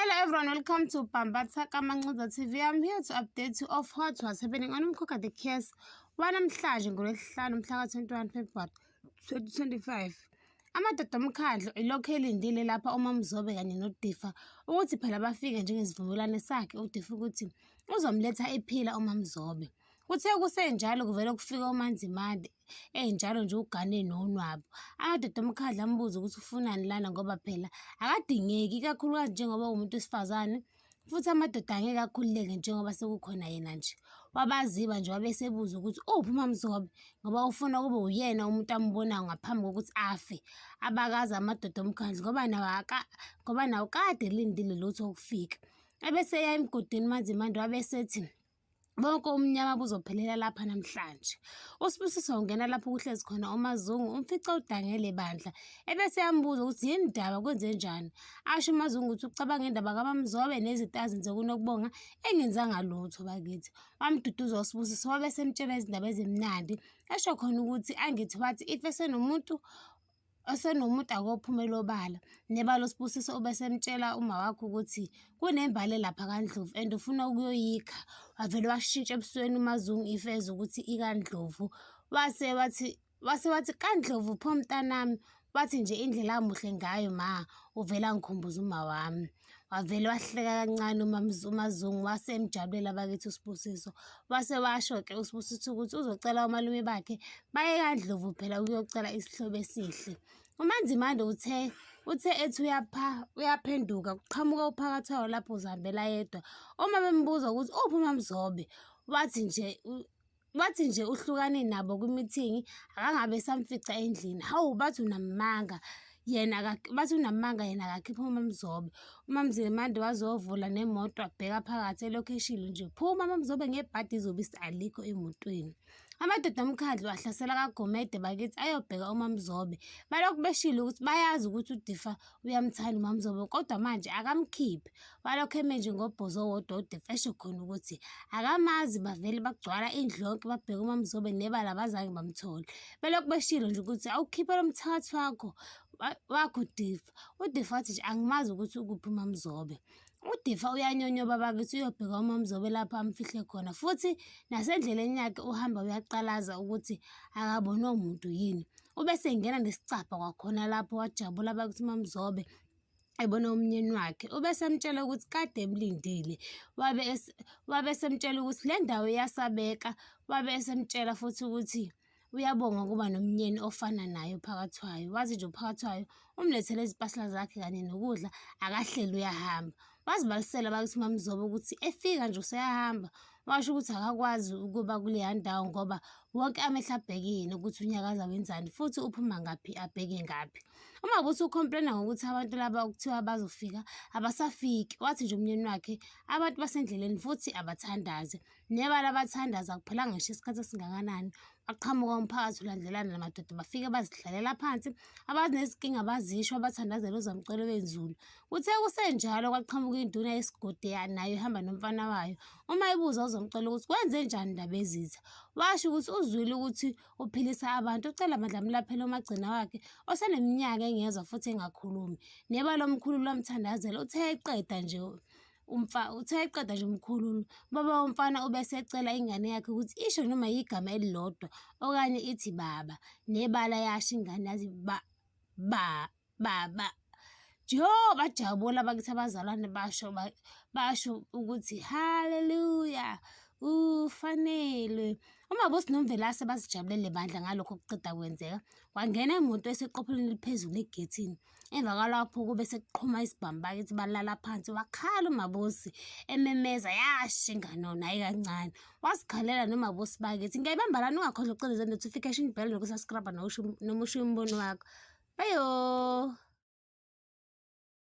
Hello everyone, welcome to Bambatha Kamanxiza TV. I'm here to update you of what was happening on Umkhokha The Case wanamhlanje ngoLwesihlanu mhla ka-21 February 2025. Amadoda omkhandlu ilokhu elindile lapha uMaMzobe kanye noDifa ukuthi phela bafike njengesivumelwano sakhe uDifa ukuthi uzomletha ephila uMaMzobe. Kuthe kusenjalo kuvele kufike uManzimande enjalo nje ugane nonwabu. Amadoda omkhandlu ambuza ukuthi ufunani lana ngoba phela akadingeki ikakhulukazi njengoba uwumuntu wesifazane futhi amadoda angeke akhululeke njengoba sekukhona yena nje. Wabaziba nje wabe esebuza ukuthi uphi uMamzobe ngoba ufuna kube uyena umuntu ambonayo ngaphambi kokuthi afe. Abakazi amadoda omkhandlu ngoba nawo ngoba nawo kade elindile lutho ukufika. Ebese eya emgodini uManzimande wabe esethi Bonke umnyama buzophelela lapha namhlanje. USibusiso ungena lapho kuhlezi khona uMaZungu umfica udangele bandla ebese yambuza ukuthi yini ndaba kwenzenjani. Asho uMaZungu ukuthi ucabanga indaba kaMaMzobe nezinto azenze kuNokubonga engenzanga lutho bakithi. Wamduduza uSibusiso wabe esemtshela izindaba ezimnandi esho khona ukuthi angithi wathi if esenomuntu Osenomuntu akophumela obala. Nebala uSibusiso ubesemtshela uma wakhe ukuthi kunembali lapha kaNdlovu and ufuna ukuyoyikha. Wavele washintsha ebusweni uMaZungu ifeza ukuthi ikaNdlovu. Wase wathi wase wathi kaNdlovu pho mntanami. Wathi nje indlela amuhle ngayo ma uvele angikhumbuze uma wami. Wavele wahleka kancane uMaZungu wase emjabulela bakithi uSibusiso. Wase washo-ke uSibusiso ukuthi uzocela omalume bakhe baye kaNdlovu phela ukuyocela isihlobo esihle. UManzimande uthe uthe ethi uyapha uyaphenduka kuqhamuka uphakathwayo lapho uzihambela yedwa. Uma bembuza ukuthi uphi uMaMzobe wathi nje Wathi nje uhlukane nabo kwimithingi akangabe esamfica endlini. Hawu bathi unamanga yena bathi unamanga yena akakhiphe uMamzobe. UMamzimande wazovula nemoto wabheka phakathi elokhu eshilo nje phuma MaMzobe ngebhadi izobisi alikho emotweni. Amadoda omkhandlu ahlasela kaGomede bakithi ayobheka uMamzobe. Balokhu beshilo ukuthi bayazi ukuthi uDifa uyamthanda uMamzobe kodwa manje akamkhiphi. Walokhu eme nje ngobhozo owodwa uDifa esho khona ukuthi akamazi bavele bagcwala indlu yonke babheka uMamzobe nebala abazange bamthole. Belokhu beshilo nje ukuthi awukhiphe lo mthakathi wakho wakho Difa. UDifa wathi nje angimazi ukuthi ukuphi uMamzobe. UDifa uyanyonyoba bakithi uyobheka uMamzobe lapho amfihle khona futhi nasendleleni yakhe uhamba uyaqalaza ukuthi akabonwa muntu yini. Ubese engena nesicabha kwakhona lapho wajabula bakithi uMamzobe ebona umnyeni wakhe. Ubesemtshela ukuthi kade emlindile. Wabe wabe esemtshela ukuthi le ndawo iyasabeka. Wabe esemtshela futhi ukuthi uyabonga ukuba nomnyeni ofana naye uPhakathwayo. Wathi nje uPhakathwayo umlethele izimpahla zakhe kanye nokudla akahleli uyahamba. Wazibalisela bakithi uMaMzobe ukuthi efika nje useyahamba. Washo ukuthi akakwazi ukuba kuleya ndawo ngoba wonke amehlo abheke yena ukuthi unyakaza wenzani futhi uphuma ngaphi abheke ngaphi. Uma kuthi ukhomplena ngokuthi abantu laba okuthiwa bazofika abasafiki, wathi nje umnyeni wakhe abantu basendleleni futhi abathandaze. Nebala abathandaza akuphelanga ngisho isikhathi esingakanani waqhamuka umphakathi ulandelana namadoda bafike bazihlalela phansi abanezinkinga bazisho abathandazela uzamcelo wenzulu. Kuthe kusenjalo kwaqhamuka induna yesigodi nayo ihamba nomfana wayo. Uma ibuza uzomcela ukuthi kwenzenjani Ndabezitha washo ukuthi uzwile ukuthi uphilisa abantu ucela bandla amlaphele umagcina wakhe oseneminyaka engezwa futhi engakhulumi. Nebala omkhulu lwamthandazela uthe eqeda nje umfa uthe eqeda nje umkhulu ubaba womfana ubesecela ingane yakhe ukuthi isho noma yigama elilodwa okanye ithi baba nebala yasho ingane yathi ba ba baba Jo bajabula bakithi abazalwane basho basho ukuthi haleluya ufanelwe uMabusi noMvelase bazijabulele bandla ngalokho okuqeda kwenzeka kwangena imoto eseqophelweni eliphezulu egethini Emva kwalapho kube sekuqhuma isibhamu bakithi balala phansi wakhala uMabusi ememeza yasha ingane naye kancane wasikhalela noMabusi bakithi ngiyayibamba lana ungakhohlwa ukucindezela notification bell nokusubscribe noma ushiye umbono wakho bayo.